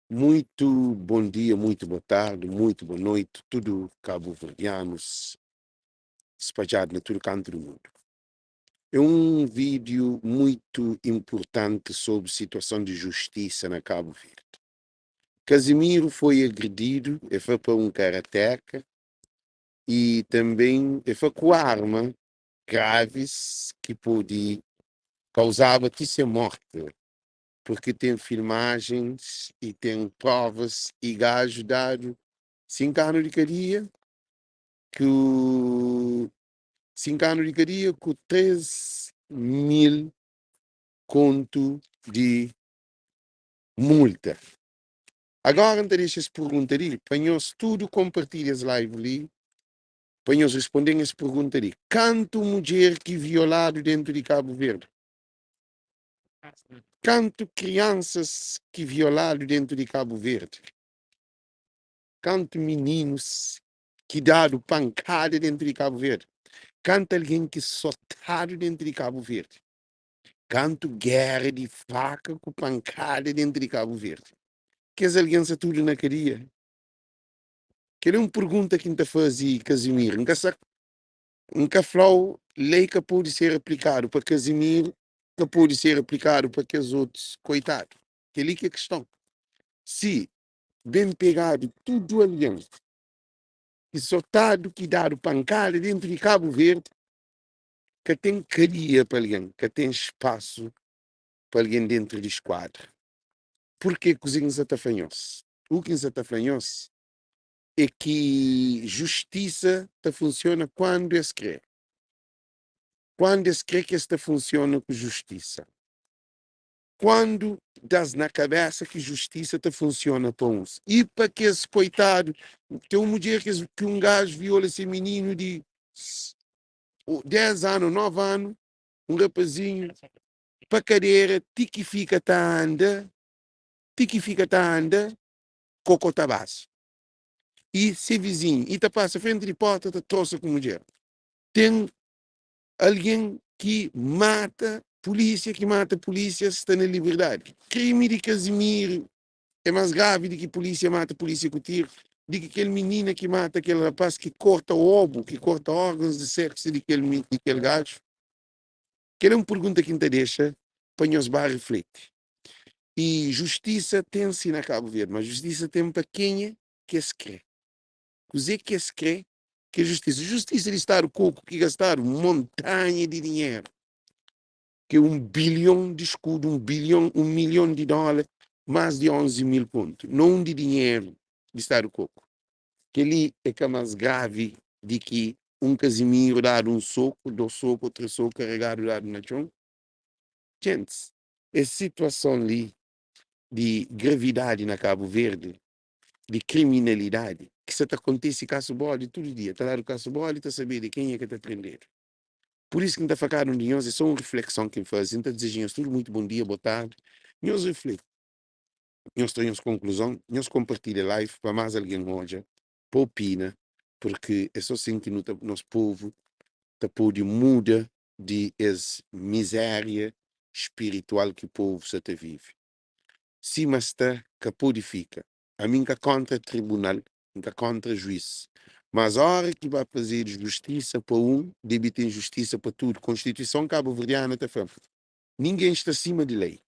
Muito bom dia, muito boa tarde, muito boa noite, tudo cabo-verdianos espalhado na tudo canto do mundo. É um vídeo muito importante sobre situação de justiça na Cabo Verde. Casimiro foi agredido, ele foi para um karateca e também ele foi com arma graves que pode causar até sua morte, porque tem filmagens e tem provas e gajo dado 5 anos de cadeia, que o 5 anos de cadeia com 3 mil conto de multa. Agora não deixa essa pergunta ali, para nós tudo compartilhar esse live ali, para nós responder essa pergunta ali. Canto mulher que violado dentro de Cabo Verde? Canto crianças que violado dentro de Cabo Verde? Canto meninos que dado pancada dentro de Cabo Verde? Canto alguém que sotado dentro de Cabo Verde? Canto guerra de faca com pancada dentro de Cabo Verde? Que as alguém sa tudo na cadeia? Que é uma pergunta que está fazer Casimiro. Nunca sa, nunca falou lei que pode ser aplicado para Casimiro, que pode ser aplicado para aqueles outros coitados. Que ali que é a questão. Se bem pegado tudo alguém que sotado que dado pancada dentro de Cabo Verde, que tem cadeia para alguém, que tem espaço para alguém dentro de esquadra. Por que cozinha está? O que está é que justiça tá funciona quando eles querem. Quando eles querem que esta funciona com justiça. Quando das na cabeça que justiça tá funciona para uns. E para que esse coitado, tem uma mulher que um gajo viola esse menino de 10 anos, 9 anos, um rapazinho, para cadeira, ti que fica tá anda, ti que fica tá anda, cocotabaço. E se vizinho, e tá passa frente de porta, tá troça com mulher. Tem alguém que mata polícia, que mata polícia, está na liberdade. Crime de Casimiro é mais grave do que polícia mata polícia com tiro, do que aquele menino que mata aquele rapaz que corta o ovo, que corta órgãos de sexo de aquele gajo. Que é uma pergunta que te deixa para nós bar refletir. E justiça tem-se na Cabo Verde, mas justiça tem para quem é que se crê. O que se crê que é justiça. Justiça de estar o coco que gastaram montanha de dinheiro, que é 1 bilhão de escudo, 1 bilhão, 1 milhão de dólares, mais de 11 mil pontos. Não de dinheiro de estar o coco. Que ali é que é mais grave de que um Casimiro dar um soco, dois soco, três soco, carregado lá na chão. Gente, essa situação ali de gravidade na Cabo Verde, de criminalidade, que isso acontece em Caso Bode todo dia. Está lá no Caso Bode, está saber de quem é que está prendendo. Por isso que não está facado um de nós, é só uma reflexão que faz. Então, desejamos tudo muito bom dia, boa tarde. Nós reflete. Nós temos conclusão, nós compartilha live para mais alguém hoje, para opina, porque é só assim que nosso povo tá pode muda de essa miséria espiritual que o povo se te vive. Se mas está que pode fica. A mim que contra tribunal, que contra juiz. Mas a hora que vai fazer justiça para um, deve ter justiça para tudo. Constituição cabo-verdiana está falando. Ninguém está acima de lei.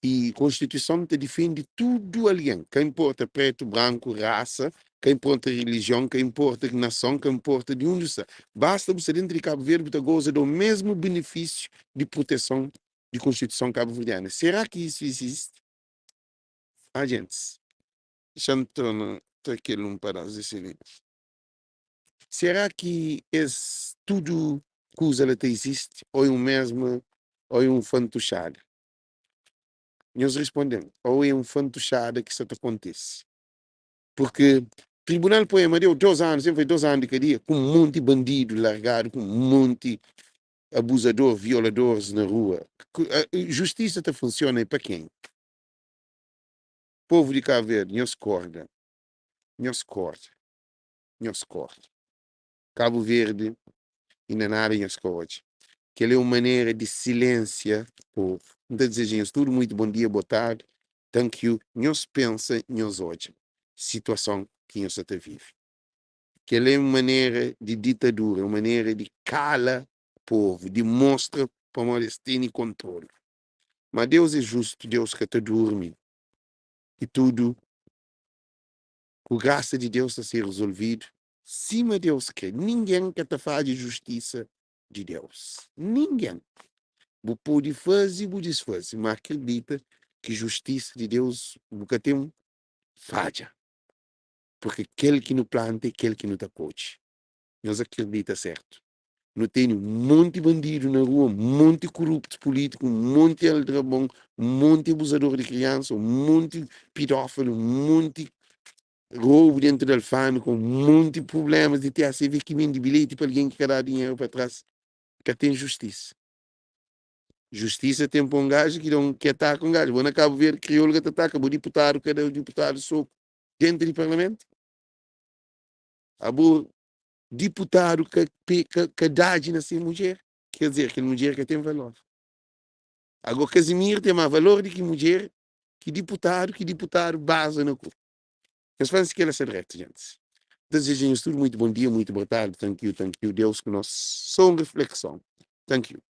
E Constituição te defende tudo alguém. Quem importa preto, branco, raça, quem importa religião, quem importa nação, quem importa de onde está. Basta você dentro de Cabo Verde, você goza do mesmo benefício de proteção de Constituição cabo-verdiana. Será que isso existe? Ah, gente, deixa eu tornar aquele um pedaço desse livro. Será que esse tudo coisa lá existe? Ou é um mesmo, ou é um fantochada? Nós respondemos, ou é um fantochada que isso acontece. Porque Tribunal Poema deu 2 anos, sempre foi 2 anos de cadeia, com um monte de bandido largado, com um monte de abusador, violadores na rua. A justiça tá funciona para quem? Povo de Cabo Verde, nós corda. Nós corda. Nós corda. Cabo Verde, ainda nada nós corda. Que é uma maneira de silêncio, povo. Não tá dizendo, tudo muito bom dia, boa tarde. Thank you. Nhos pensa, nhos odja situason ki nhos sa ta vive. Kel é un manera di ditadura, un manera di kala povu, di mostra pamodi es tene kontrolu. Ma Deus é justu, Deus ka ta durmi i tudu ku grasa di Deus ta ser rezolvidu sima Deus kre. Ningen ka ta fadja justisa di Deus. Ningen. Bu pode faze, bu disfaze, ma akredita ki justisa di Deus bu ka ten fadja. Porque kel ki nu planta é kel ki nu ta kodje. Nhos akredita sertu. Nu tene un monti bandidu na rua, un monti koruptu pulítiku, un monti aldrabon, un monti abuzador di kriansa, un monti pidófilu, un monti roubu dentu di alfândega, un monti prublémas di TACV ki bende bilheti pa algen ki ka da dinheru pa tras. Ka ten justisa. Justisa ten pa un gaju ki da un ki ataka un gaju. Bo na Kabu Verdi kriolu ka ta ataka bo diputadu ka da diputadu soku dentu di parlamentu. Abo diputadu ka ka ka dadji na se mudjer, ker dizer kel mudjer ka ten valor. Ago Casimiro ten ma valor di ki mudjer ki diputadu ki diputadu baza na ku. Nhos fla-m si kela sta dretu, gentis. N ta dizeja nhos tudu muitu bon dia, muitu boa tardi, thank you, thank you, Deus ku nos. So un reflekson. Thank you.